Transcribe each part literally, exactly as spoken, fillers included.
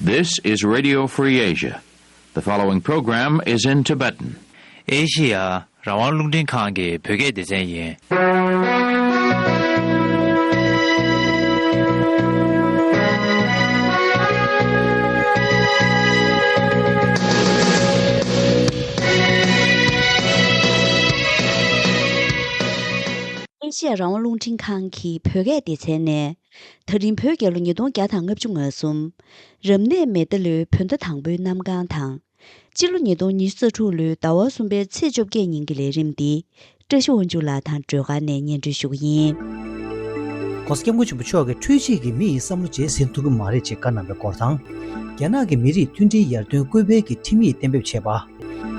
This is Radio Free Asia. The following program is in Tibetan. ཨེ་ཤི་ཡ་རང་དབང་རླུང་འཕྲིན་ཁང་གི་བོད་སྐད་སྡེ་ཚན་ཡིན། ཨེ་ཤི་ཡ་རང་དབང་རླུང་འཕྲིན་ཁང་གི་བོད་སྐད་སྡེ་ཚན་ནས། ད་རིང་བོད་རྒྱལ་ལོ་ཉིས་སྟོང་བརྒྱ་དང་ལྔ་བཅུ་ང་གསུམ། རབ་གནས་མེ་ཟླ་ལོའི་བོད་ཟླ་དང་པོའི་གནམ་གང་དང་། སྤྱི་ལོ་ཉིས་སྟོང་ཉི་ཤུ་རྩ་དྲུག་ལོའི་ཟླ་བ་གསུམ་པའི་ཚེས་བཅོ་བརྒྱད་ཉིན་གྱི་ལས་རིམ་འདི། བཀྲ་ཤིས་དབང་ཕྱུག་ལགས་དང་སྒྲོལ་དཀར་ནས་སྙན་སྒྲོན་ཞུ་གི་ཡིན། ༸གོང་ས་༸སྐྱབས་མགོན་ཆེན་པོ་མཆོག་གིས་འཕྲུལ་ཆས་ཀྱིས་མི་ཡི་བསམ་བློ་འཇལ་ཟིན་ཐུབ་ཀྱི་མ་རེད་ཅེས་བཀའ་གནང་བའི་སྐོར་དང་། རྒྱ་ནག་གི་མི་རིགས་མཐུན་སྒྲིལ་ཡར་ཐོན་སྐུལ་སྤེལ་གྱི་ཁྲིམས་ཡིག་གཏན་འབེབས་བྱས་པ།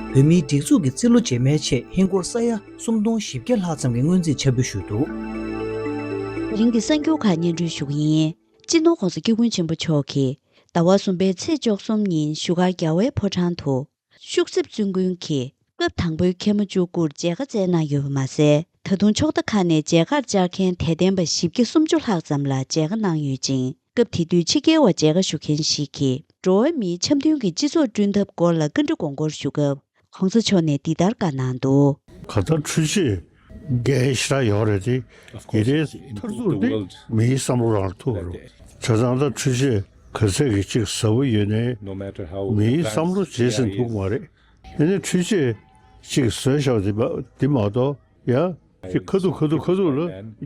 བོད་མིའི་སྒྲིག་འཛུགས་ཀྱི་རྩིས་ལོ་རྗེས་མའི་ཆེད་ཧིན་སྒོར་ས་ཡ་སུམ་སྟོང་བཞི་བརྒྱ་ལྷག་ཙམ་གྱི་སྔོན་རྩིས་ཆ་འབུལ་ཞུས་འདུག་དེ་རིང་གི་གསར་འགྱུར་ཁག་སྙན་སྒྲོན་ཞུ་གི་ཡིན། སྤྱི་ནོར་༸གོང་ས་༸སྐྱབས་མགོན་ཆེན་པོ་མཆོག་གིས་ཟླ་བ་གསུམ་པའི་ཚེས་བཅུ་གསུམ་ཉིན་བཞུགས་སྒར་རྒྱལ་བའི་ཕོ་བྲང་དུ། ཤུག་གསེབ་བཙུན་དགོན་གྱི་སྐབས་དང་པོའི་མཁན་མོ་བཅུ་དགུར་མཇལ་ཁ་བསྩལ་གནང་ཡོད་པ་མ་ཟད། ད་དུང་ཕྱོགས་མཐའ་ཁག་ནས་མཇལ་ཁར་བཅར་མཁན་དད་ལྡན་པ་བཞི་བརྒྱ་སུམ་ཅུ་ལྷག་ཙམ་ལ་མཇལ་ཁ་གནང་ཡོད་ཅིང་། སྐབས་དེ་དུས་ཕྱི་རྒྱལ་བ་མཇལ་ཁ་ཞུ་མཁན་ཞིག་གིས། འགྲོ་བ་མིའི་འཆམ་མཐུན་གྱི་སྤྱི་ཚོགས་བསྐྲུན་ཐབས་སྐོར་ལ་བཀའ་འདྲི་དགོངས་སྐོར་ཞུ་སྐབས། ༸གོང་ས་མཆོག་ནས་འདི་ལྟར་བཀའ་གནང་འདུག་གང་ལྟར་འཕྲུལ་ཆས་འགན་ཞེ་དྲག་ཡོད་རེད་དེ། འདི་འདྲའི་མཐར་ཐུག་དེ་མིའི་བསམ་བློ་རང་ལ་ཐུག་རོགས། བྱས་ཙང་ད་འཕྲུལ་ཆས་ག་ཚད་ཀྱི་ཅིག་ཟབ་པོ་ཡོད་ནའི་མིའི་བསམ་བློ་བརྗེད་ཟིན་ཐུབ་མ་རེད། དེ་ནི་འཕྲུལ་ཆས་ཅིག་བཟོས་བཞག་པ་འདི་མ་གཏོགས་ཡ། ཅིག་ཁ་ཐུག་ཁ་ཐུག་ཁ་ཐུག་ལ་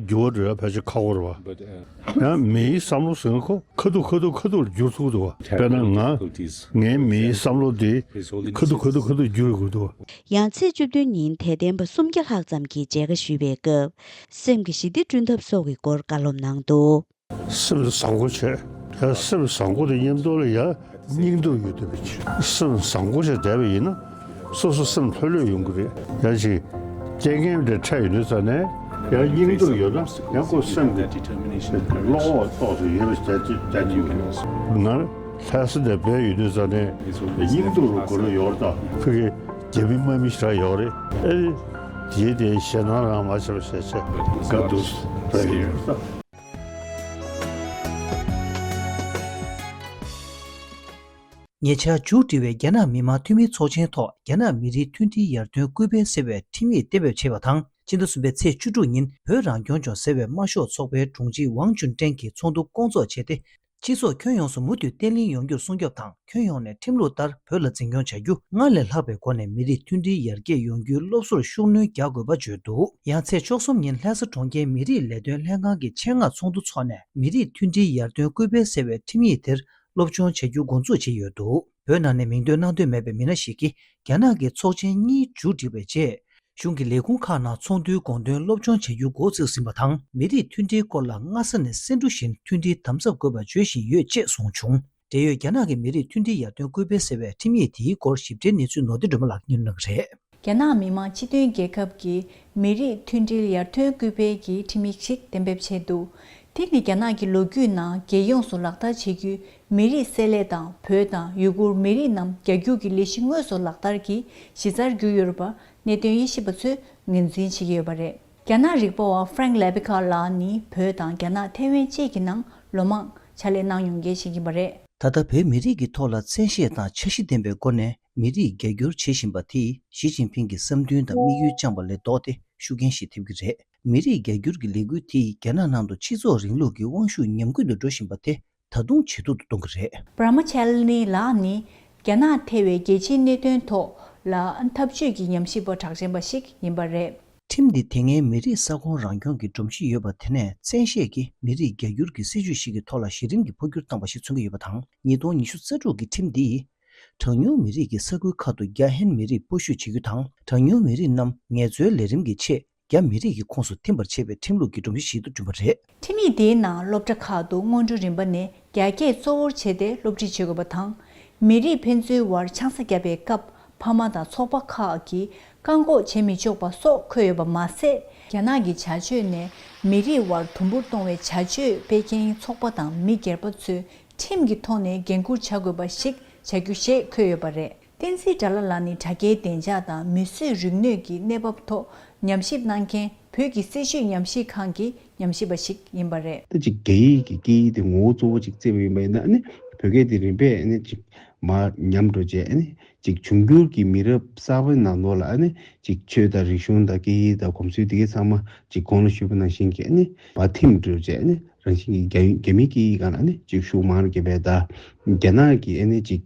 འགྱུར་བ་འགྲོ་ཡ་ཕལ་ཆེར་ཁག་པོ་རེད་བ། ཡང་མིའི་བསམ་བློ་ཟེར་མཁན་ཁོ་ཁ་ཐུག་ཁ་ཐུག་ཁ་ཐུག་ལ་འགྱུར་ཐུབ་འདུག་བ། དཔེར་ན་ང་ངའི་མིའི་བསམ་བློ་འདི་ཁ་ཐུག་ཁ་ཐུག་ཁ་ཐུག་འགྱུར་དགོས་འདུག་བ། ཡང་ཚེས་བཅུ་བདུན་ཉིན་དད་ལྡན་པ་སུམ་བརྒྱ་ལྷག་ཙམ་གྱིས་མཇལ་ཁ་ཞུས་པའི་སྐབས། སེམས་ཀྱི་ཞི་བདེ་བསྐྲུན་ཐབས་སོགས་ཀྱི་སྐོར་བཀའ་སློབ་གནང་འདུག་སེམས་བཟང་པོ་བྱས། ཡང་སེམས་བཟང་པོ་དེ་མཉམ་དུ་ལ་ཡང་སྙིང་སྟོབས་ཡོད་བསྡད་པ་བྱས། སེམས་བཟང་པོ་བྱས་བསྡད་པ་ཡིན་ན་སོ་སོ་སེམས་ལྷོད་ལྷོད་ཡོང་གི་རེད། ཡང་ཅིག་རྐྱེན་ངན་དེ་འཕྲད་ཡོང་དུས་ཙ་ནས་ཡང་སྙིང་སྟོབས་ཡོད་ན་ཡང་ཁོ་སེམས་ཀྱི་བློ་ཁོག་ཏོག་ཙམ་ཡོད་པ་བྱས་ཏེ་བསྡད་ཀྱི་ཡོད་རེད། ང་ལྷ་ས་ནས་བསྡད་ཡོང་དུས་ཙ་ནས་སྙིང་སྟོབས་རུ་གོ་ལ་ཡོད་རེད། ད་ཕ་གི་རྒྱ་མི་དམག་མི་ཞེ་དྲག་ཡོད་རེད། ཨེ་རེད། དེའི་དེ་ཞེད་སྣང་རང་མ་བྱེད་པ་བྱས་བྱས་དགའ་འདུག་ཟེར་ཡོད་རེད། ཉེ་ཆར་མཇུག་སྒྲིལ་བའི་རྒྱ་ནག་མི་དམངས་འཐུས་མིའི་ཚོགས་ཆེན་ཐོག་རྒྱ་ནག་མི་རིགས་མཐུན་སྒྲིལ་ཡར་ཐོན་སྐུལ་སྤེལ་ཟེར་བའི་ཁྲིམས་ཡིག་གཏན་འབེབས་བྱས་པ་དང་། ཕྱི་ཟླ་གསུམ་པའི་ཚེས་བཅུ་དྲུག་ཉིན་བོད་རང་སྐྱོང་ལྗོངས་ཟེར་བའི་དམར་ཤོག་ཚོགས་པའི་དྲུང་ཆེ་ཝང་ཅུན་ཀྲེང་གིས་ཚོགས་འདུ་སྐོང་ཚོགས་བྱས་ཏེ། སྤྱི་ཚོགས་ཁྱོན་ཡོངས་སུ་མུ་མཐུད་བརྟན་ལྷིང་ཡོང་རྒྱུར་སྲུང་སྐྱོབ་དང་། ཁྱོན་ཡོངས་ནས་ཁྲིམས་ལུགས་ལྟར་བོད་ལ་འཛིན་སྐྱོང་བྱ་རྒྱུ། སྔར་ལས་ལྷག་པའི་སྒོ་ནས་མི་རིགས་མཐུན་སྒྲིལ་ཡར་རྒྱས་ཡོང་རྒྱུའི་སློབ་གསོར་ཤུགས་སྣོན་རྒྱག་དགོས་པ་བརྗོད་འདུག་ཡང་ཚེས་བཅུ་གསུམ་ཉིན་ལྷ་ས་གྲོང་ཁྱེར་མི་རིགས་ལས་དོན་ལྷན་ཁང་གི་ཆེད་མངགས་ཚོགས་འདུ་འཚོགས་ནས། མི་རིགས་མཐུན་སྒྲིལ་ཡར་ཐོན་སྐུལ་སྤེལ་ཟེར་བའི་ཁྲིམས་ཡིག་དེར་སློབ་སྦྱོང་བྱ་རྒྱུ་འགོ་འཛུགས་བྱས་ཡོད་འདུག་བོད་ནང་ནས་མིང་འདོན་གནང་འདོད་མེད་པའི་མི་སྣ་ཞིག་གིས། རྒྱ་ནག་གི་ཚོགས་ཆེན་གཉིས་མཇུག་བསྒྲིལ་བའི་རྗེས། གཞུང་གི་ལས་ཁུངས་ཁག་ནང་ཚོགས་འདུའི་དགོངས་དོན་སློབ་སྦྱོང་བྱ་རྒྱུ་འགོ་བཙུགས་ཟིན་པ་དང་། མི་རིགས་མཐུན་སྒྲིལ་སྐོར་ལ་སྔ་ས་ནས་སེ་འབྲུ་བཞིན་མཐུན་སྒྲིལ་དམ་ཟབ་དགོས་པ་བརྗོད་བཞིན་ཡོད་ཅེས་གསུངས་བྱུང་། འབྲེལ་ཡོད་རྒྱ་ནག་གི་མི་རིགས་མཐུན་སྒྲིལ་ཡར་ཐོན་སྐུལ་སྤེལ་ཟེར་བའི་ཁྲིམས་ཡིག་དེའི་སྐོར་ཞིབ་ཕྲའི་གནས་ཚུལ་ནོར་བདེ་སྒྲོལ་མ་ལགས་སྙན་སྒྲོན་གནང་གི་རེད། རྒྱ་ནག་མི་དམངས་སྤྱི་མཐུན་རྒྱལ་ཁབ་ཀྱིས་མི་རིགས་མཐུན་སྒྲིལ་ཡར་ཐོན་སྐུལ་སྤེལ་གྱི་ཁྲིམས་ཡིག་ཞིག་གཏན་འབེབས་བྱས་འདུག་དེ་ནི་རྒྱ་ནག་གི་ལོ་རྒྱུས་ནང་རྒྱལ་ཡོངས་སུ་ལག་བསྟར་བྱེད་རྒྱུའི་མི་རིགས་བསྲེ་ལྷད་དང་། བོད་དང་ཡུ་གུར་མི་རིགས་རྣམས་རྒྱ་སྒྱུར་གྱི་ལས་གཞི་དངོས་སུ་ལག་བསྟར་གྱིས་གཞི་རྩར་གྱུར་ཡོད་པ་གནད་དོན་དབྱེ་ཞིབ་པ་ཚོས་ངོས་འཛིན་བྱེད་ཀྱི་ཡོད་པ་རེད། རྒྱ་ནག་རིག་པ་བ་ཧྥ་རེང་ལེ་བྷི་ཁ་ལགས་ནི་བོད་དང་རྒྱ་ནག་ཐེ་ཝན་བཅས་ཀྱི་ནང་ལོ་མང་ཕྱག་ལས་གནང་མྱོང་མཁན་ཞིག་ཡིན་པ་རེད། ད་ལྟ་བོད་མི་རིགས་ཀྱི་ཐོག་ལ་བཙན་ཤེད་དང་འཆར་གཞི་ལྡན་པའི་སྒོ་ནས་མི་རིགས་རྒྱ་སྒྱུར་བྱེད་བཞིན་པ་དེས་ཞི་ཅིན་ཕིང་གི་བསམ་འདུན་དང་དམིགས་ཡུལ་བཅངས་པ་ལས་ལྡོག་སྟེ་ཤུགས་རྐྱེན་ཞིག་ཐེབས་ཀྱི་རེད། མི་རིགས་རྒྱ་སྒྱུར་གྱི་ལས་འགུལ་དེས་རྒྱ་ནག་ནང་དུ་སྤྱི་ཚོགས་རིང་ལུགས་ཀྱི་དབང་ཤུགས་ཉམས་རྒུད་དུ་འགྲོ་བཞིན་པ་དེ་ད་དུང་ཇེ་སྡུག་ཏུ་གཏོང་གི་རེད། པྲ་མ་ཆལ་ནི་ལགས་ནི་རྒྱ་ནག་ཐེ་བའི་རྒྱལ་སྤྱིའི་གནད་དོན་ཐོག་ལ་འཐབ་ཇུས་ཀྱི་ཉམས་ཞིབ་པ་གྲགས་ཅན་པ་ཞིག་ཡིན་པ་རེད། ཁྲིམས་འདི་དེ་སྔའི་མི་རིགས་ས་ཁོངས་རང་སྐྱོང་གི་སྒྲོམ་གཞི་ཡོད་པ་དེ་ནས་བཙན་ཤེད་ཀྱིས་མི་རིགས་རྒྱ་སྒྱུར་གྱི་སྲིད་བྱུས་ཤིག་གི་ཐོག་ལ་གཞི་རིམ་གྱི་འཕོ་འགྱུར་བཏང་བ་ཞིག་མཚོན་གྱི་ཡོད་པ་དང་། ཉིས་སྟོང་ཉི་ཤུ་རྩ་དྲུག་གི་ཁྲིམས་འདིས་གྲངས་ཉུང་མི་རིགས་ཀྱི་ས་ཁུལ་ཁག་ཏུ་རྒྱ་ཧན་མི་རིགས་སྤོ་བཤུད་བྱེད་རྒྱུ་དང་། གྲངས་ཉུང་མི་རིགས་རྣམས་ངལ་རྩོལ་ལས་རིམ་གྱི་ཆེད་རྒྱ་མི་རིགས་ཀྱི་ཁོངས་སུ་ཐིམ་པར་བྱེད་པའི་ཁྲིམས་ལུགས་ཀྱི་སྒྲོམ་གཞི་ཞིག་ཏུ་བསྐྲུན་པ་རེད། ཁྲིམས་ཡིག་དེའི་ནང་སློབ་གྲྭ་ཁག་ཏུ་སྔོན་འགྲོ་རིམ་པ་ནས་རྒྱ་སྐད་གཙོ་བོར་བྱས་ཏེ་སློབ་ཁྲིད་བྱེད་དགོས་པ་དང་། མི་རིགས་ཕན་ཚུན་དབར་ཆང་ས་བརྒྱབ་པའི་སྐབས་ཕ་མ་དང་ཚོགས་པ་ཁག་གིས་བཀག་འགོག་བྱེད་མི་ཆོག་པ་སོགས་འཁོད་ཡོད་པ་མ་ཟད། རྒྱ་ནག་གི་བྱ་སྤྱོད་ནས་མི་རིགས་དབར་དུམ་བུར་གཏོང་བའི་བྱ་སྤྱོད་སྤེལ་མཁན་ཚོགས་པ་དང་མི་སྒེར་པ་ཚོས་ཁྲིམས་ཀྱི་ཐོག་ནས་འགན་འཁུར་བྱ་དགོས་པ་ཞིག་བྱ་རྒྱུ་ཞེས་འཁོད་ཡོད་པ་རེད། བསྟན་འཛིན་དགྲ་ལྷ་ལགས་ནི་དྲ་རྒྱའི་བདེ་འཇགས་དང་མི་གསོད་རིག་ནུས་ཀྱི་གནས་བབ་ཐོག་ཉམས་ཞིབ་གནང་མཁན་བོད་ཀྱི་སྲིད་བྱུས་ཉམས་ཞིབ་ཁང་གི་ཉམས་ཞིབ་པ་ཞིག་ཡིན་པ་རེད། ད་ཅིག་རྒྱ་ཡིག་གི་སྐད་ཡིག་དེ་ངོ་བོ་གཙོ་བོ་ཅིག་བརྩིས་པ་ཡིན་པ་ཡིན་ན། ཨ་ནི་ བོད་སྐད་དེ་རིམ་པས་ཨ་ནི་ཅིག་མར་ཉམས་འགྲོ་བྱས། ཨ་ནི་ཅིག་འབྱུང་འགྱུར་གྱི་མི་རབས་གསར་པའི་ནང་ལོགས་ལ་ཨ་ནི་ཅིག་ཆོས་དང་རིག་གཞུང་དང་སྐད་ཡིག་དང་གོམས་སྲོལ་དེ་གའི་ཚང་མ་ཅིག་གོང་ལ་ཞུས་པ་ནང་བཞིན་གྱི་ཨ་ནི་བར་ཐིམ་འགྲོ་བྱས། ཨ་ནི་རང་བཞིན་གྱི་རྒྱ་རྒྱ་མིའི་སྐད་ཡིག་སྒང་ལ་ཨ་ནི་ཅིག་ཤུགས་མང་རུ་སྐྱེད་པའི་དང་། རྒྱ་ནག་གི་ཨ་ནི་ཅིག་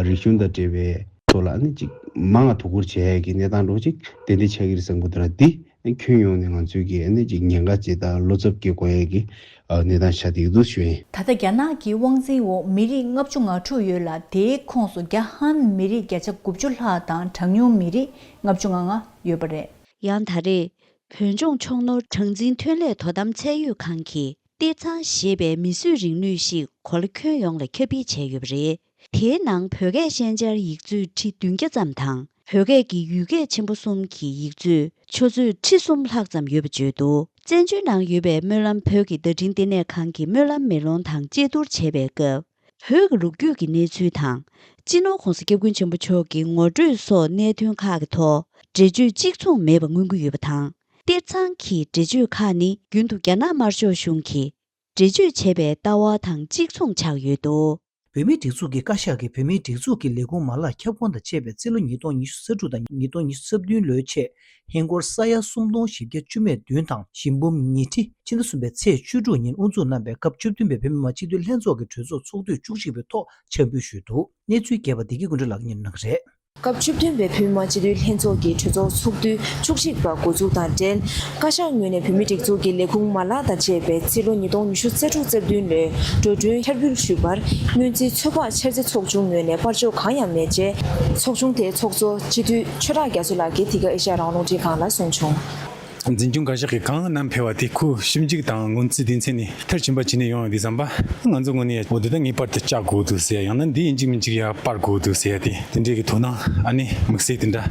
རིག་གཞུང་དང་འབྲེལ་བའི་ཐོག་ལ་ཨ་ནི་ཅིག་མང་ང་དོ་ཁུར་བྱེད་ཡས་ཀྱི་གནས་སྟངས་འདྲ་བོ་ཅིག་ཏན་ཏན་ཆགས་ཀྱི་རེད་བསམ་གྱི་འདུག་ར། འདི་ཁྱོན་ཡོངས་ནས་ང་ཚོའི་གི་ཨ་ནི་ཅིག་ཉེན་ཁ་ཅིག་དང་བློ་འཚབ་སྐྱེ་དགོས་ཡས་ཀྱི་གནས་སྟངས་ཆགས་བསྡད་ཀྱི་འདུག་ཞུ་ཡིན། ད་ལྟ་རྒྱ་ནག་གི་དབང་འཛིན་འོག་མི་རིགས་ལྔ་བཅུ་ང་དྲུག་ཡོད་ལ། དེའི་ཁོངས་སུ་རྒྱ་ཧན་མི་རིགས་བརྒྱ་ཆ་དགུ་བཅུ་ལྷག་དང་གྲངས་ཉུང་མི་རིགས་ལྔ་བཅུ་ང་ལྔ་ཡོད་པ་རེད། ཡང་ད་རེས་བོད་ལྗོངས་ཆོག་ནོར་གྲངས་འཛིན་ཐོན་ལས་དོ་དམ་ཚད་ཡོད་ཁང་གིས་གཏེར་ཚང་ཞེས་པའི་མིས་བཟོས་རིག་ནུས་ཤིག་གོ་ལ་ཁྱོན་ཡོངས་ལ་ཁྱབ་སྤེལ་བྱས་ཡོད་པ་རེད། དེའི་ནང་བོད་སྐད་ཤན་སྦྱར་ཡིག་མཛོད་ཁྲི་བདུན་བརྒྱ་ཙམ་དང་། བོད་སྐད་ཀྱི་ཡུལ་སྐད་ཆེན་པོ་གསུམ་གྱི་ཡིག་མཛོད་ཆུ་ཚོད་ཁྲི་གསུམ་ལྷག་ཙམ་ཡོད་པ་བརྗོད་འདུག། བཙན་བྱོལ་ནང་ཡོད་པའི་སྨོན་ལམ་བོད་ཀྱི་བརྡ་འཕྲིན་ལྟེ་གནས་ཁང་གི་སྨོན་ལམ་མེ་ལོང་དང་དཔྱད་བསྡུར་བྱས་པའི་སྐབས། བོད་ཀྱི་ལོ་རྒྱུས་ཀྱི་གནས་ཚུལ་དང་། སྤྱི་ནོར་༸གོང་ས་༸སྐྱབས་མགོན་ཆེན་པོ་མཆོག་གི་ངོ་སྤྲོད་སོགས་གནད་དོན་ཁག་གི་ཐོག་འགྲེལ་བརྗོད་གཅིག་མཚུངས་མེད་པ་མངོན་གྱི་ཡོད་པ་དང་། གཏེར་ཚང་གི་འགྲེལ་བརྗོད་ཁག་ནི་རྒྱུན་དུ་རྒྱ་ནག་དམར་ཤོག་གཞུང་གིས་འགྲེལ་བརྗོད་བྱས་པའི་ལྟ་བ་དང་གཅིག་མཚུངས་ཆགས་ཡོད་འདུག། བོད་མིའི་སྒྲིག་འཛུགས་ཀྱི་བཀའ་ཤག་གིས་བོད་མིའི་སྒྲིག་འཛུགས་ཀྱི་ལས་ཁུངས་མ་ལག་ཁྱབ་ཁོངས་དང་བཅས་པའི་རྩིས་ལོ་ཉིས་སྟོང་ཉི་ཤུ་རྩ་དྲུག་དང་ཉིས་སྟོང་ཉི་ཤུ་རྩ་བདུན་ལོའི་ཆེད། ཧིན་སྒོར་ས་ཡ་སུམ་སྟོང་བཞི་བརྒྱ་བཅུ་མེད་བདུན་དང་། ཞི་འབུམ་ཉིས་ཁྲི། ཕྱི་ཟླ་གསུམ་པའི་ཚེས་བཅུ་དྲུག་ཉིན་དབུ་འཛུགས་གནང་བའི་སྐབས་བཅུ་བདུན་པའི་བོད་མི་མང་སྤྱི་འཐུས་ལྷན་ཚོགས་ཀྱི་གྲོས་ཚོགས་ཚོགས་དུས་བཅུ་གཅིག་པའི་ཐོག་འཆར་འབུལ་ཞུས་འདུག། གནས་ཚུལ་རྒྱས་པ་བདེ་སྐྱིད་ཀུན་གྲོལ་ལགས་སྙན་གནང་གི་རེད། སྐབས་བཅུ་བདུན་པའི་བོད་མི་མང་སྤྱི་འཐུས་ལྷན་ཚོགས་ཀྱི་གྲོས་ཚོགས་ཚོགས་དུས་བཅུ་གཅིག་པ་འགོ་འཛུགས་དང་འབྲེལ། བཀའ་ཤག་ངོས་ནས་བོད་མིའི་སྒྲིག་འཛུགས་ཀྱི་ལས་ཁུངས་མ་ལག་དང་བཅས་པའི་རྩིས་ལོ་ཉིས་སྟོང་ཉི་ཤུ་རྩ་དྲུག་རྩ་བདུན་ལོའི་འགྲོ་གྲོན་འཆར་འབུལ་ཞུས་པར། སྔོན་རྩིས་ཚོད་དཔག་འཆར་རྩིས་ཚོགས་ཆུང་ངོས་ནས་པར་འཇོག་གང་ཡང་མེད་རྗེས། ཚོགས་ཆུང་དེའི་ཚོགས་གཙོ་སྤྱི་འཐུས་ཆོས་གྲགས་རྒྱ་མཚོ་ལགས་ཀྱིས་འདི་ག་ཨེ་ཤ་ཡ་རང་དབང་རླུང་འཕྲིན་ཁང་ལ་གསུངས་བྱུང་། འཛིན་སྐྱོང་བཀའ་ཤག་གིས་གང་བསྣམས་ཕེབས་པ་དེ་ཁོའི་ཞིབ་འཇུག་དང་སྔོན་རྩིས་སྡེ་ཚན་ནས་མཐར་ཕྱིན་པ་བྱས་ནས་ཡོང་ཡོད་དུས་ཙམ་པ། ང་ཚོ་ངོས་ནས་འོ་དེ་ད་ངེས་པར་དུ་བཅག་དགོས་འདུག་ཟེར་ཡ། ཡང་ན་འདི་ཡིན་གཅིག་མིན་གཅིག་ཡར་སྤར་དགོས་འདུག་ཟེར་ཡ་དེ་དེ་འདྲའི་གི་དོ་སྣང་ཨ་ནི་དམིགས་བསལ་དེ་འདྲ་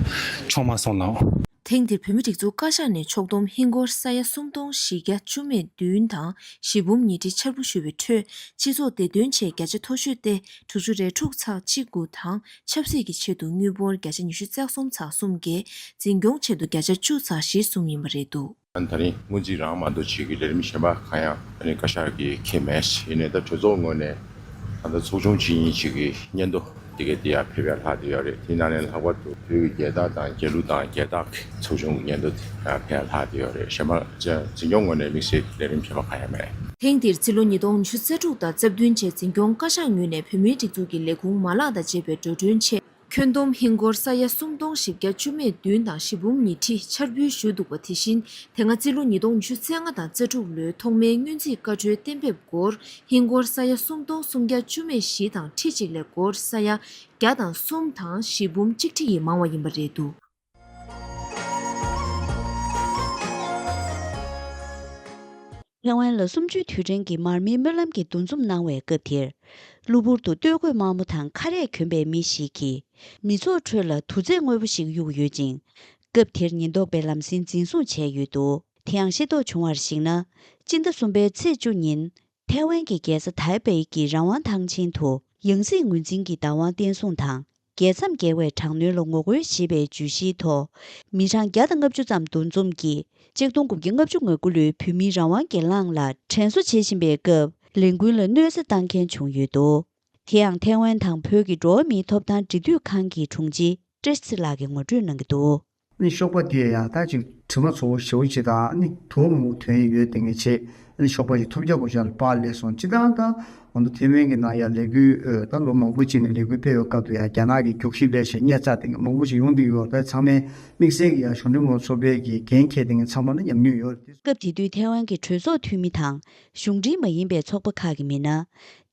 བྱུང་མ་སོང་ལགས། ཐེངས་འདིར་བོད་མིའི་སྒྲིག་འཛུགས་བཀའ་ཤག་ནས་ཕྱོགས་བསྡོམས་ཧིན་སྒོར་ས་ཡ་སུམ་སྟོང་བཞི་བརྒྱ་བཅུ་མེད་བདུན་དང་། ཞི་འབུམ་ཉིས་ཁྲི་འཆར་འབུལ་ཞུས་པའི་ཁྲོད། སྤྱི་ཚོགས་བདེ་དོན་ཆེད་བརྒྱ་ཆ་མཐོ་ཤོས་ཏེ་དྲུག་ཅུ་རེ་དྲུག་ཚེག་གཅིག་དགུ་དང་། ཆབ་སྲིད་ཀྱི་ཆེད་དུ་དངུལ་འབོར་བརྒྱ་ཆ་ཉི་ཤུ་རྩ་གསུམ་ཚེག་གསུམ་བརྒྱད། འཛིན་སྐྱོང་ཆེད་དུ་བརྒྱ་ཆ་བཅུ་ཚེག་བཞི་གསུམ་ཡིན་པ་རེད་འདུག། ད་རིང་སྔོན་རྩིས་རང་མ་གཏོགས་བྱེད་ཀྱི་ལས་རིམ་གཞན་པ་གང་ཡང་ཨ་ནི་བཀའ་ཤག་གིས་འཁྱེར་མེད། ཡིན་ནའི་ད་གྲོས་ཚོགས་ངོས་ནས་ད་ལྟ་ཚོགས་ཆུང་ཇི་ཡིན་ཞིག་གི་སྙན་ཐོ་དེ་གའི་དེ་ཡར་ཕེབས་ཡ་ལྷག་བསྡད་ཡོད་རེད། དེ་ནང་ནས་ལྷག་པར་དུ་བོད་ཀྱི་རྒྱལ་དར་དང་རྒྱལ་གླུ་དང་རྒྱལ་རྟགས་ཀྱི་ཚོགས་ཆུང་གི་སྙན་ཐོ་དེ་ཡར་ཕེབས་ཡ་ལྷག་བསྡད་ཡོད་རེད། གཞན་པ་འཛིན་སྐྱོང་ངོས་ནས་དམིགས་བསལ་ལས་རིམ་གཞན་པ་གང་ཡང་མེད། ཐེངས་འདིར་རྩིས་ལོ་ཉིས་སྟོང་ཉི་ཤུ་རྩ་དྲུག་དང་རྩ་བདུན་བཅས་འཛིན་སྐྱོང་བཀའ་ཤག་ངོས་ནས་བོད་མིའི་སྒྲིག་འཛུགས་ཀྱི་ལས་ཁུངས་མ་ལག་དང་བཅས་པའི་འགྲོ་གྲོན་ཆེད། ཁྱོན་བསྡོམས་ཧིན་སྒོར་ས་ཡ་སུམ་སྟོང་བཞི་བརྒྱ་བཅུ་མེད་བདུན་དང་ཞི་འབུམ་ཉིས་ཁྲི་འཆར་འབུལ་ཞུས་འདུག་པ། དེ་བཞིན་དེ་སྔ་རྩིས་ལོ་ཉིས་སྟོང་ཉི་ཤུ་རྩ་ལྔ་དང་རྩ་དྲུག་ལོའི་ཐོག་མའི་སྔོན་རྩིས་བཀའ་འཁྲོལ་གཏན་འབེབས་སྐོར་ཧིན་སྒོར་ས་ཡ་སུམ་སྟོང་སུམ་བརྒྱ་བཅུ་མེད་བཞི་དང་ཁྲི་གཅིག་ལས་སྒོར་ས་ཡ་བརྒྱ་དང་གསུམ་དང་ཞི་འབུམ་གཅིག་ཁྲི་ཡིས་མང་བ་ཡིན་པ་རེད་འདུག། ཐའེ་ཝན་ལ་གསུམ་བཅུའི་དུས་དྲན་གྱི་མར་མེའི་སྨོན་ལམ་གྱི་འདུ་འཛོམས་གནང་བའི་སྐབས་དེར། གློ་བུར་དུ་སྟོད་གོས་དམར་མོ་དང་ཁ་རས་གྱོན་པའི་མི་ཞིག་གིས། མི་ཚོགས་ཁྲོད་ལ་དུག་རྫས་དངོས་པོ་ཞིག་གཡུགས་ཡོད་ཅིང་། སྐབས་དེར་ཉེན་རྟོག་པས་ལམ་སེང་འཛིན་བཟུང་བྱས་ཡོད་འདུག། དེ་ཡང་ཤེས་རྟོགས་བྱུང་བར་གཞིགས་ན། སྤྱི་ཟླ་གསུམ་པའི་ཚེས་བཅུ་ཉིན། ཐའེ་ཝན་གྱི་རྒྱལ་ས་ཐའེ་པེ་ཡི་རང་དབང་ཐང་ཆེན་དུ། ཡང་སྲིད་ངོས་འཛིན་གྱི་བདག་དབང་བརྟན་སྲུང་དང་། རྒྱལ་མཚམས་བརྒལ་བའི་དྲག་གནོན་ལ་ངོ་རྒོལ་ཞེས་པའི་བརྗོད་གཞིའི་ཐོག། མི་གྲངས་བརྒྱ་དང་ལྔ་བཅུ་ཙམ་འདུ་འཛོམས་ཀྱིས། ཆིག་སྟོང་དགུ་བརྒྱ་ལྔ་བཅུ་ང་དགུ་ལོའི་བོད་མིའི་རང་དབང་སྒེར་ལངས་ལ་དྲན་གསོ་བྱེད་བཞིན་པའི་སྐབས། ལས་འགུལ་ལ་གནོད་འཚེ་བཏང་མཁན་བྱུང་ཡོད་འདུག། དེ་ཡང་ཐའེ་ཝན་དང་བོད་ཀྱི་འགྲོ་བ་མིའི་ཐོབ་ཐང་འབྲེལ་མཐུད་ཁང་གི་དྲུང་ཆེ་ཀྲེ་ཚི་ལགས་ཀྱིས་ངོ་སྤྲོད་གནང་གི་འདུག། ནི་གཤོག་པ་དེ་ཡང་ད་ཅིག་དྲི་མ་ཚ་པོ་ཞེ་པོ་ཅིག་དང་ནི་དུག་མང་པོ་ཐོན་ཡོད་དེ་ངས་བྱས་ནི་གཤོག་པ་ཞིག་ཐོབ་རྒྱ་གོ་ཤ་ལ་པར་ལས་སོང་ཅི་ད་ད་འོ་ན་ཐའེ་ཝན་གྱི་ནང་ཡང་ལས་འགུལ་ད་ལོ་མང་པོ་ཅིག་ནས་ལས་འགུལ་སྤེལ་བའི་སྐབས་དུ་ཡང་རྒྱ་ནག་གི་རྒྱུག་ཤིང་ལས་བྱས་བརྙས་བཅག་དེ་མང་པོ་ཞིག་ཡོང་གི་ཡོད་རེད། ཚང་མས་དམིགས་བསལ་གྱི་ཡང་གཞུང་འབྲེལ་མི་ཚོགས་པའི་གི་འགན་འཁྱེར་དེ་ཚང་མ་ལ་ཉམས་མྱོང་ཡོད་རེད། སྐབས་དེ་དུས་ཐའེ་ཝན་གྱི་གྲོས་ཚོགས་འཐུས་མི་དང་གཞུང་འབྲེལ་མ་ཡིན་པའི་ཚོགས་པ་ཁག་གི་མི་སྣ།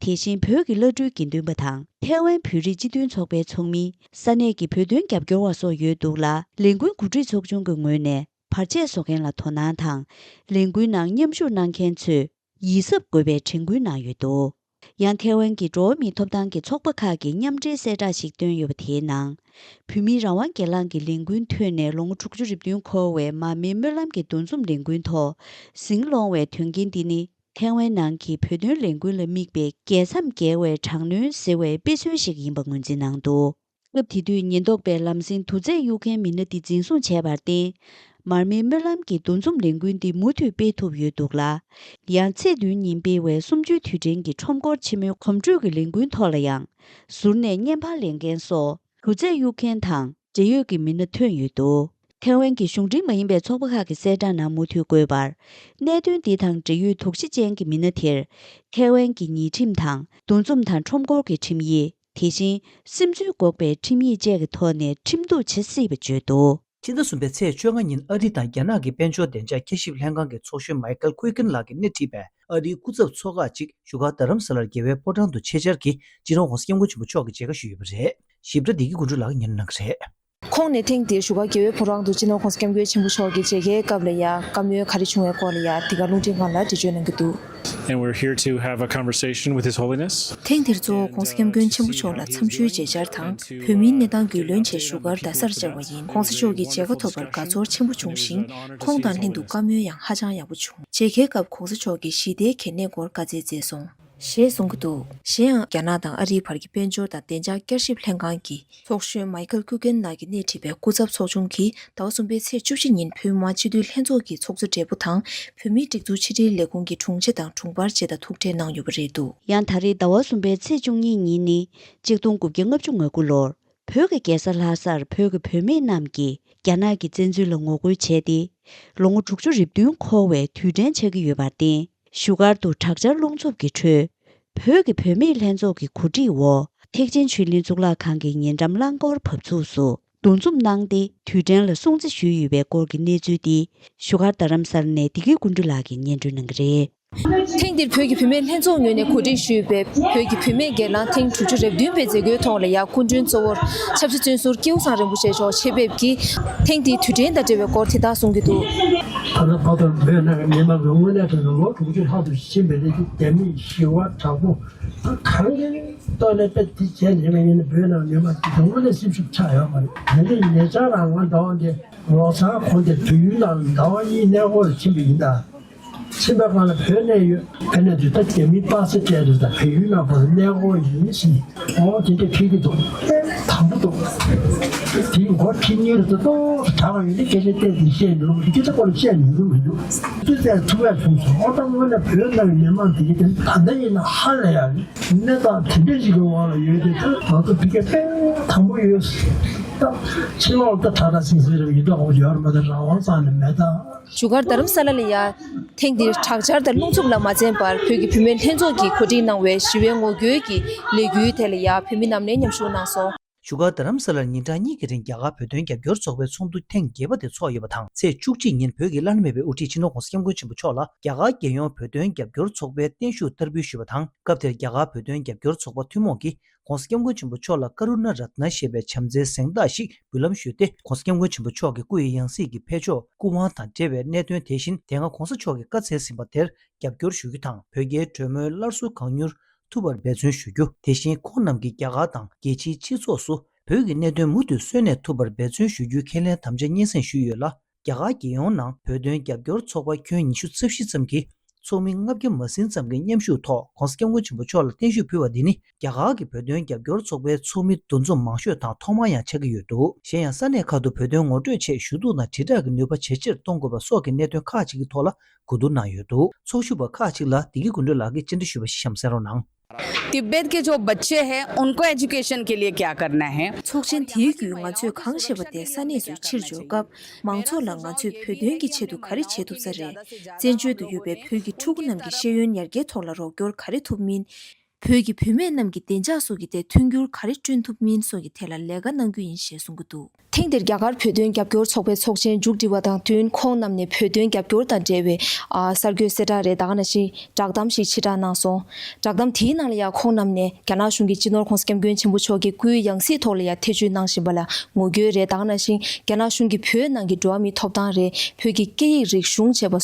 དེ་བཞིན་བོད་ཀྱི་བླ་སྤྲུལ་དགེ་འདུན་པ་དང་ཐའེ་ཝན་བོད་རིགས་སྤྱི་མཐུན་ཚོགས་པའི་ཚོགས་མི། ས་གནས་ཀྱི་བོད་དོན་རྒྱབ་སྐྱོར་བ་སོགས་ཡོད་འདུག་ལ། ལས་འགུལ་གོ་སྒྲིག་ཚོགས་ཆུང་གི་ངོས་ནས་བར་ཆད་བཟོ་མཁན་ལ་དོ་སྣང་དང་། ལས་འགུལ་ནང་མཉམ་ཞུགས་གནང་མཁན་ཚོས་ཡིད་གཟབ་དགོས་པའི་དྲན་སྐུལ་གནང་ཡོད་འདུག། ཡང་ཐའེ་ཝན་གྱི་འགྲོ་བ་མིའི་ཐོབ་ཐང་གི་ཚོགས་པ་ཁག་གིས་མཉམ་འབྲེལ་གསལ་བསྒྲགས་ཤིག་བཏོན་ཡོད་པ། དེའི་ནང་། བོད་མིའི་རང་དབང་སྒེར་ལངས་ཀྱི་ལས་འགུལ་ཐོན་ནས་ལོ་ངོ་དྲུག་ཅུ་རེ་བདུན་འཁོར་བའི་མར་མེའི་སྨོན་ལམ་གྱི་འདུ་འཛོམས་ལས་འགུལ་ཐོག་ཟིང་སློང་བའི་དོན་རྐྱེན་འདི་ནི། ཐའེ་ཝན་ནང་གི་བོད་དོན་ལས་འགུལ་ལ་དམིགས་པའི་རྒྱལ་མཚམས་བརྒལ་བའི་དྲག་གནོན་ཟེར་བའི་དཔེ་མཚོན་ཞིག་ཡིན་པ་ངོས་འཛིན་གནང་འདུག། སྐབས་དེ་དུས་ཉེན་རྟོག་པས་ལམ་སེང་དུག་རྫས་གཡུག་མཁན་མི་སྣ་འདི་འཛིན་བཟུང་བྱས་པར་བརྟེན། མར་མེའི་སྨོན་ལམ་གྱི་འདུ་འཛོམས་ལས་འགུལ་འདི་མུ་མཐུད་སྤེལ་ཐུབ་ཡོད་འདུག་ལ། ཡང་ཚེས་བདུན་ཉིན་སྤེལ་བའི་གསུམ་བཅུའི་དུས་དྲན་གྱི་ཁྲོམ་སྐོར་ཆེན་མོའི་གོམ་བགྲོད་ཀྱི་ལས་འགུལ་ཐོག་ལ་ཡང་ཟུར་ནས་བརྙན་ཕར་ལེན་མཁན་སོགས་དུས་ཚོད་གཡུག་མཁན་དང་འབྲེལ་ཡོད་ཀྱི་མི་སྣ་ཐོན་ཡོད་འདུག་ཐེ་ཝན་གྱི་གཞུང་འབྲེལ་མ་ཡིན་པའི་ཚོགས་པ་ཁག་གི་གསལ་བསྒྲགས་ནང་མུ་མཐུད་འགོད་པར། གནད་དོན་འདི་དང་འབྲེལ་ཡོད་དོགས་གཞི་ཅན་གྱི་མི་སྣ་དེར་ཐེ་ཝན་གྱི་ཉེས་ཁྲིམས་དང་འདུ་འཛོམས་དང་ཁྲོམ་སྐོར་གྱི་ཁྲིམས་ཡིག་དེ་བཞིན་སིམ་འཛུལ་འགོག་པའི་ཁྲིམས་ཡིག་བཅས་ཀྱི་ཐོག་ནས་ཁྲིམས་གཏུག་བྱེད་སྲིད་པ་བརྗོད་འདུག་ཕྱི་ཟླ་གསུམ་པའི་ཚེས་བཅོ་ལྔ་ཉིན་ཨ་རི་དང་རྒྱ་ནག་གི་དཔལ་འབྱོར་བདེ་འཇགས་བསྐྱར་ཞིབ་ལྷན་ཁང་གི་ཚོགས་གཞོན་མའི་ཁལ་ཁུའི་ཀིན་ལགས་ཀྱིས་སྣེ་ཁྲིད་པའི་ཨ་རིའི་སྐུ་ཚབ་ཚོགས་ཁག་ཅིག་བཞུགས་སྒར་རྡ་རམ་ས་ལར་རྒྱལ་བའི་ཕོ་བྲང་དུ་ཆེད་བཅར་གྱིས་སྤྱི་ནོར་༸གོང་ས་༸སྐྱབས་མགོན་ཆེན་པོ་མཆོག་གི་མཇལ་ཁ་ཞུས་ཡོད་པ་རེད། ཞིབ་ཕྲ་བདེ་སྐྱིད་ཀུན་གྲོལ་ལགས་ཀྱིས་སྙན་སྒྲོན་གནང་གི་རེད། ཁོང་ནས་ཐེངས་འདིར་བཞུགས་སྒར་རྒྱལ་བའི་ཕོ་བྲང་དུ་སྤྱི་ནོར་༸གོང་ས་༸སྐྱབས་མགོན་ཆེན་པོ་མཆོག་གི་མཇལ་ཁའི་སྐབས་ལ་ཡང་བཀའ་མོལ་ག་རེ་བྱུང་བའི་སྐོར་ལ་ཡང་འདི་ག་རླུང་འཕྲིན་ཁང་ལ་འགྲེལ་བརྗོད་གནང་གི་འདུག And we're here to have a conversation with His Holiness. ཐེངས་འདིར་གཙོ་བོ་༸གོང་ས་༸སྐྱབས་མགོན་ཆེན་པོ་མཆོག་ལ་འཚམས་ཞུའི་མཇལ་བཅར་དང་བོད་མིའི་གནས་སྟངས་རྒྱུས་ལོན་ཆེད་བཞུགས་སྒར་རྡ་སར་བཅར་བ་ཡིན། ༸གོང་ས་མཆོག་གི་མཇལ་ཁ་ཐོབ་པར་དགའ་ཚོར་ཆེན་པོ་བྱུང་ཞིང་། ཁོང་དང་ལྷན་དུ་བཀའ་མོལ་ཡང་ཧ་ཅང་ཡག་པོ་བྱུང་། མཇལ་ཁའི་སྐབས་༸གོང་ས་མཆོག་གིས་ཞི་བདེའི་གལ་གནད་སྐོར་བཀའ་སྩལ་མཛད་སོང་། ཞེས་གསུང་གི་འདུག་གཞན་ཡང་རྒྱ་ནག་དང་ཨ་རིའི་བར་གྱི་དཔལ་འབྱོར་དང་བདེ་འཇགས་བསྐྱར་ཞིབ་ལྷན་ཁང་གི་ཚོགས་གཞོན་མའི་ཁལ་ཁུ་ཀེན་ལགས་ཀྱིས་སྣེ་ཁྲིད་པའི་སྐུ་ཚབ་ཚོགས་ཆུང་གིས་ཟླ་བ་གསུམ་པའི་ཚེས་བཅུ་གཅིག་ཉིན་བོད་མི་མང་སྤྱི་འཐུས་ལྷན་ཚོགས་ཀྱི་ཚོགས་གཙོ་སྦྲེལ་པོ་དང་བོད་མིའི་སྒྲིག་འཛུགས་ཕྱི་དྲིལ་ལས་ཁུངས་ཀྱི་དྲུང་ཆེ་དང་དྲུང་འཕར་བཅས་དང་ཐུག་འཕྲད་གནང་ཡོད་པ་རེད་འདུག་ཡང་ད་རེས་ཟླ་བ་གསུམ་པའི་ཚེས་བཅུ་གཉིས་ཉིན་ནི་གཅིག་སྟོང་དགུ་བརྒྱ་ལྔ་བཅུ་ང་དགུ་ལོར་བོད་ཀྱི་རྒྱལ་ས་ལྷ་སར་བོད་ཀྱི་བུད་མེད་རྣམས་ཀྱིས་རྒྱ་ནག་གི་བཙན་འཛུལ་ལ་ངོ་རྒོལ་བྱས་ཏེ། ལོ་ངོ་དྲུག་ཅུ་རེ་བདུན་འཁོར་བའི་དུས་དྲན་ཆགས་ཀྱི་ཡོད་པར་བརྟེན། བཞུགས་སྒར་དུ་དྲག་ཆར་རླུང་འཚུབ་ཀྱི་ཁྲོད། བོད་ཀྱི་བུད་མེད་ལྷན་ཚོགས་ཀྱི་གོ་སྒྲིག་འོག་ཐེག་ཆེན་ཆོས་གླིང་གཙུག་ལག་ཁང་གི་ཉེ་འགྲམ་རླངས་འཁོར་བབས་ཚུགས་སུ་འདུ་འཛོམས་གནང་སྟེ། དུས་དྲན་ལ་སྲུང་བརྩི་ཞུས་ཡོད་པའི་སྐོར་གྱི་གནས་ཚུལ་འདི་བཞུགས་སྒར་རྡ་རམ་ས་ལ་ནས་བདེ་སྐྱིད་ཀུན་གྲོལ་ལགས་ཀྱིས་སྙན་སྒྲོན་གནང་གི་རེད། ཐེངས་འདིར་བོད་ཀྱི་བུད་མེད་ལྷན་ཚོགས་ངོས་ནས་གོ་སྒྲིག་ཞུས་པའི་བོད་ཀྱི་བུད་མེད་སྒེར་ལངས་ཐེངས་དྲུག་ཅུ་རེ་བདུན་པའི་མཛད་སྒོའི་ཐོག་ལ་ཡང་སྐུ་མགྲོན་གཙོ་བོར་ཆབ་སྲིད་བཙོན་ཟུར་ཀེའུ་སང་རིན་པོ་ཆེ་མཆོག་ཆེད་ཕེབས་ཀྱིས་ཐེངས་འདིའི་དུས་དྲན་དང་འབྲེལ་བའི་སྐོར་དེ་དག་གསུང་གི་འདུག་ད་ལྟ་བར་དུ་བོད་ནང་གི་མི་མང་གི་དངོས་གནས་དྲང་གནས་ལོ་དྲུག་ཅུ་ལྷག་ཏུ་ཕྱིན་པའི་རིང་གི་རྒྱ་མིས་ཞི་བ་དྲག་པོ་གང་གི་ཐོག་ནས་དཔེ་དེ་བྱས་ནས་ཡིན་ན་བོད་ནང་མི་མང་གི་དངོས་གནས་སེམས་ཤུགས་ཆག་ཡོད་མ་རེད། དེ་འདྲའི་ཉེ་ཆར་རང་དབང་འདྲ་བ་འདི་ལོ་ཚང་ཁོང་དེ་བོད་ཡུལ་ནང་ཟླ་བ་གཉིས་གནས་སྐོར་ཕྱིན་པ་ཡིན་ད། ཕྱིན་པའི་སྒང་ལ་བོད་གནས་ཡོད་ཕ་ནས་དུས་ད་རྒྱ་མིའི་པ་སེ་སྤྲད་འདུག་ད་བོད་ཡུལ་ནང་བར་གནས་སྐོར་ཡིན་ཞེས་འོ་དེ་འདྲ་ཁྱེད་ཀྱི་འདུག་དང་པོ་འདུག་དེའི་མགོ་ཁྲིད་གཉེར་དུ་ཏོག་ཙམ་དྲག་ཡོད་ནི་སྐད་ཆ་ཏོག་ཙམ་བཤད་འདུག་འདི་སྐད་ཆ་སྐོར་ལ་བཤད་མི་འདུག་མི་འདུག་དུས་ཚོད་ཐུག་པའི་ཁོངས་སུ་ཨོ་ད་དངོས་གནས་བོད་ནང་གི་མི་མང་དེ་གི་དེ་ད་ལྟ་ཡིན་ན་ཧ་ལས་ཡ་རེད། གནས་སྟངས་དེ་འདྲ་ཞིག་གི་འོག་ལ་ཡོད་དུས་ད་ང་ཚོ་བི་ཀ་དཔེ་དང་པོ་ཡོད་ད། ཕྱི་ལོགས་ད་ཁྲ་ཁྲ་ཟིང་ཟིང་རེད་ཡིན་ད་འོ་ཡོད་རེད་མ་ད་རང་དབང་རྩ་ནས་མེད་ད། བཞུགས་སྒར་རྡ་རམ་ས་ལ་ལ་ཡ། ཐེངས་འདིར་དྲག་ཆར་དང་རླུང་འཚུབ་ལ་མ་འཛེམས་པར་བོད་ཀྱི་བུད་མེད་ལྷན་ཚོགས་ཀྱིས་གོ་སྒྲིག་གནང་བའི་ཞི་བའི་ངོ་རྒོལ་གྱི་ལས་འགུལ་དེ་ལ་ཡ་བོད་མི་རྣམས་ནས་མཉམ་ཞུགས་གནང་སོང་། བཞུགས་སྒར་རྡ་རམ་ས་ལར་ཉིན་གྲངས་གཉིས་ཀྱི་རིང་རྒྱ་གར་བོད་དོན་རྒྱབ་སྐྱོར་ཚོགས་པའི་ཚོགས་འདུ་ཐེངས་བརྒྱད་པ་དེ་ཚོགས་ཡོད་པ་དང་། ཚེས་བཅུ་གཅིག་ཉིན་བོད་ཀྱི་བླ་ན་མེད་པའི་དབུ་ཁྲིད་སྤྱི་ནོར་༸གོང་ས་༸སྐྱབས་མགོན་ཆེན་པོ་མཆོག་ལ་རྒྱ་གར་རྒྱལ་ཡོངས་བོད་དོན་རྒྱབ་སྐྱོར་ཚོགས་པའི་བརྟན་བཞུགས་བསྟར་འབུལ་ཞུས་པ་དང་། སྐབས་དེར་རྒྱ་གར་བོད་དོན་རྒྱབ་སྐྱོར་ཚོགས་པ་ཐུན་མོང་གིས་༸གོང་ས་༸སྐྱབས་མགོན་ཆེན་པོ་མཆོག་ལ་ཀ་རུ་ན་རཏྣ་ཞེས་པའི་བྱམས་བརྩེའི་གཟེངས་རྟགས་ཤིག་འབུལ་ལམ་ཞུས་ཏེ། ༸གོང་ས་༸སྐྱབས་མགོན་ཆེན་པོ་མཆོག་གི་སྐུ་ཡི་ཡང་སྲིད་ཀྱི་འཕེལ་ཕྱོགས་སྐུ་དབང་དང་འབྲེལ་བའི་གནད་དོན། དེ་བཞིན་དེ་སྔ་༸གོང་ས་མཆོག་གིས་བཀའ་སྩལ་ཟིན་པ་དེར་རྒྱབ་སྐྱོར་ཞུ་རྒྱུ་དང་། བོད་རྒྱའི་གྲོས་མོལ་སླར་གསོ་གང་མྱུར་ཐུབ་པར་འབད་བརྩོན་ཞུ་རྒྱུ། དེ་བཞིན་ཁོང་རྣམས་ཀྱིས་རྒྱ་གར་དང་རྒྱལ་སྤྱིའི་སྤྱི་ཚོགས་སུ་བོད་ཀྱི་གནད་དོན་མུ་མཐུད་གསོན་གནས་ཐུབ་པར་འབད་བརྩོན་ཞུ་རྒྱུའི་ཁས་ལེན་དམ་བཅའ་སྙན་སེང་ཞུས་ཡོད་ལ། རྒྱ་གར་རྒྱལ་ཡོངས་ནང་བོད་དོན་རྒྱབ་སྐྱོར་ཚོགས་པ་ཁྱོན་ཉི་ཤུ་རྩ་བཞི་ཙམ་གྱི་ཚོགས་མི་ལྔ་བརྒྱ་མ་ཟིན་ཙམ་གྱིས་མཉམ་ཞུགས་ཐོག་༸གོང་ས་༸སྐྱབས་མགོན་ཆེན་པོ་མཆོག་ལ་བརྟན་བཞུགས་ཕུལ་བ་འདི་ནི། རྒྱ་གར་གྱི་བོད་དོན་རྒྱབ་སྐྱོར་ཚོགས་པའི་ཚོགས་མི་འདུ་འཛོམས་མང་ཤོས་དང་ཐོག་མ་ཡང་ཆགས་ཀྱི་ཡོད་འདུག་གཞན་ཡང་ས་གནས་ཁག་ཏུ་བོད་དོན་ངོ་སྤྲོད་ཆེད་ཞུ་གཏུག་དང་དྲིལ་བསྒྲགས་ཀྱི་ནུས་པ་ཇེ་ཆེར་གཏོང་དགོས་པ་སོགས་ཀྱི་གནད་དོན་ཁག་ཅིག་གི་ཐོག་ལ་གོ་བསྡུར་གནང་ཡོད་འདུག་ཚོགས་ཞུགས་པ་ཁག་ཅིག་ལ་བདེ་སྐྱིད་ཀུན་གྲོལ་ལགས་ཀྱིས་སྤྱན་འདྲེན་ཞུས་པ་ཞིག་གཤམ་གསན་རོགས་གནང་། तिब्बत के जो बच्चे हैं, उनको एजुकेशन के लिए क्या करना है? ཚོགས་ཆེན་དེའི་བརྒྱུད་ང་ཚོས་གང་ཤེས་པ་དེ་ས་གནས་སུ་ཕྱིར་འབྱོར་སྐབས་མང་ཚོགས་ལ་ང་ཚོས་བོད་དོན་གྱི་ཆེད་དུ་ག་རེ་བྱེད་ཐུབ་ས་རེད། བཙན་བྱོལ་དུ་ཡོད་པའི་བོད་ཀྱི་ཕྲུ་གུ་རྣམས་ཀྱི་ཤེས་ཡོན་ཡར་རྒྱས་ཐོག་ལ་རོགས་སྐྱོར་ག་རེ་ཐུབ་མིན། བོད་ཀྱི་བུད་མེད་རྣམས་ཀྱི་བདེ་འཇགས་སོགས་ཀྱི་ཐད་མཐུན་འགྱུར་ག་རེ་བསྐྲུན་ཐུབ་མིན་སོགས་ཀྱི་ཐད་ལ་ལས་ཀ་གནང་རྒྱུ་ཡིན་ཞེས་གསུང་གི་འདུག་ཐེངས་འདིར་རྒྱ་གར་བོད་དོན་རྒྱབ་སྐྱོར་ཚོགས་པའི་ཚོགས་ཆེན་མཇུག་སྒྲིལ་བ་དང་བསྟུན། ཁོང་རྣམས་ནས་བོད་དོན་རྒྱབ་སྐྱོར་དང་འབྲེལ་བའི་ཨ་གསར་འགོད་གསལ་བསྒྲགས་རེད། ད་ག་ནང་བཞིན་བསྒྲགས་གཏམ་ཞིག་ཕྱིར་བསྒྲགས་གནང་སོང་། བསྒྲགས་གཏམ་དེའི་ནང་ལ་ཡང་ཁོང་རྣམས་ནས་རྒྱ་ནག་གཞུང་གིས་སྤྱི་ནོར་༸གོང་ས་༸སྐྱབས་མགོན་ཆེན་པོ་མཆོག་གི་སྐུའི་ཡང་སྲིད་ཐོག་ལ་ཡང་ཐེ་བྱུས་གནང་བཞིན་པ་ལ་ངོ་རྒོལ་རེད། ད་ག་ནང་བཞིན་རྒྱ་ནག་གཞུང་གིས་བོད་ནང་གི་འགྲོ་བ་མིའི་ཐོབ་ཐང་རེད། བོད་ཀྱི་སྐད་ཡིག་རིག་གཞུང་བཅས་པ་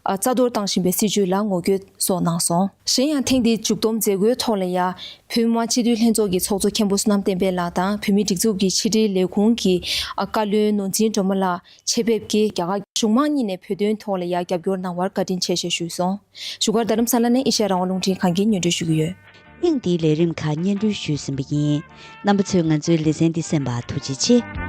ཨ་རྩ་གཏོར་བཏང་བཞིན་པའི་སྲིད་བྱུས་ལ་ངོ་རྒོལ་སོགས་གནང་སོང་། གཞན་ཡང་ཐེངས་འདིའི་མཇུག་བསྡོམས་མཛད་སྒོའི་ཐོག་ལ་ཡང་། བོད་མི་མང་སྤྱི་འཐུས་ལྷན་ཚོགས་ཀྱི་ཚོགས་གཙོ་མཁན་པོ་བསོད་ནམས་བསྟན་འཕེལ་ལགས་དང་བོད་མིའི་སྒྲིག་འཛུགས་ཀྱི་ཕྱི་དྲིལ་ལས་ཁུངས་ཀྱི་བཀའ་བློན་ནོར་འཛིན་སྒྲོལ་མ་ལགས་ཆེད་ཕེབས་ཀྱིས་རྒྱ་གར་གཞུང་མང་གཉིས་ནས་བོད་དོན་ཐོག་ལ་ཡང་རྒྱབ་སྐྱོར་གནང་བར་བཀའ་དྲིན་ཆེ་ཞེས་ཞུས་སོང་། བཞུགས་སྒར་རྡ་རམ་ས་ལ་ནས་ཨེ་ཤ་ཡ་རང་དབང་རླུང་འཕྲིན་ཁང་གིས་སྙན་སྒྲོན་ཞུ་གི་ཡོད། ཐེངས་འདིའི་ལས་རིམ་ཁག་སྙན་སྒྲོན་ཞུས་ཟིན་པ་ཡིན། རྣམ་པ་ཚོས་ང་ཚོའི་ལེ་ཚན་འདི་གསན་པར་ཐུགས་རྗེ་ཆེ།